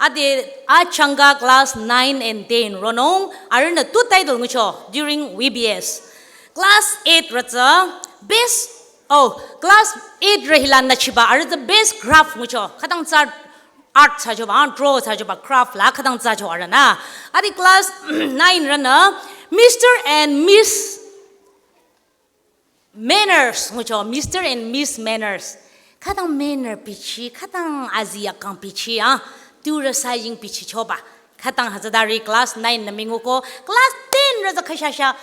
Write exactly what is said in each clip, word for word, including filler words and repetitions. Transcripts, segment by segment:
Ade achangka class nine and ten ronung, arühnü tu title ngucho during V B S. Class eight rü tsü best, oh, class eight rü hila nachiba, arüh tsü best craft ngucho. Khütang tsü art thsachoba, draw thsachoba, craft la khütang thsacho arühnü. Ade class nine rünü Mister and Miss Manners ngucho, Mister and Miss Manners. Khütang manner bichi, khütang azi yakang bichi, ah. Turü saying bichichoba. Khütang hütsütari class nine nü minguko, class ten rü tsü khashasha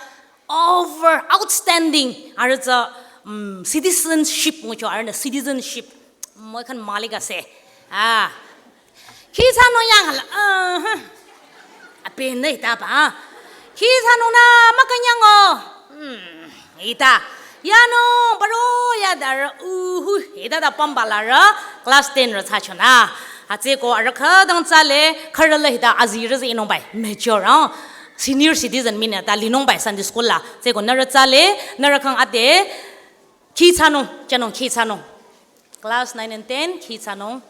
over outstanding. Arüh tsü, mm, citizenship ngucho, arühnü citizenship. Moi khan malik ase. Ah. Khi thsanung yang la, ah, ha. Ape ne hita ba. Khi thsanung nü makanyang o. Hmm, hita. Yanung, paro, yadar, uhu, hita da pamba larü, class ten rü thsachonü. Hütsüko arüh khütang tsale, khürü la hita azirü tsü inung bai, mature, ah. Senior citizen mii nü ta linung bai Sunday school la. Tsüko nührü tsale, nührü khyang ade, khi thsanung, thsanung, khi thsanung. Class nine and ten, khi thsanung.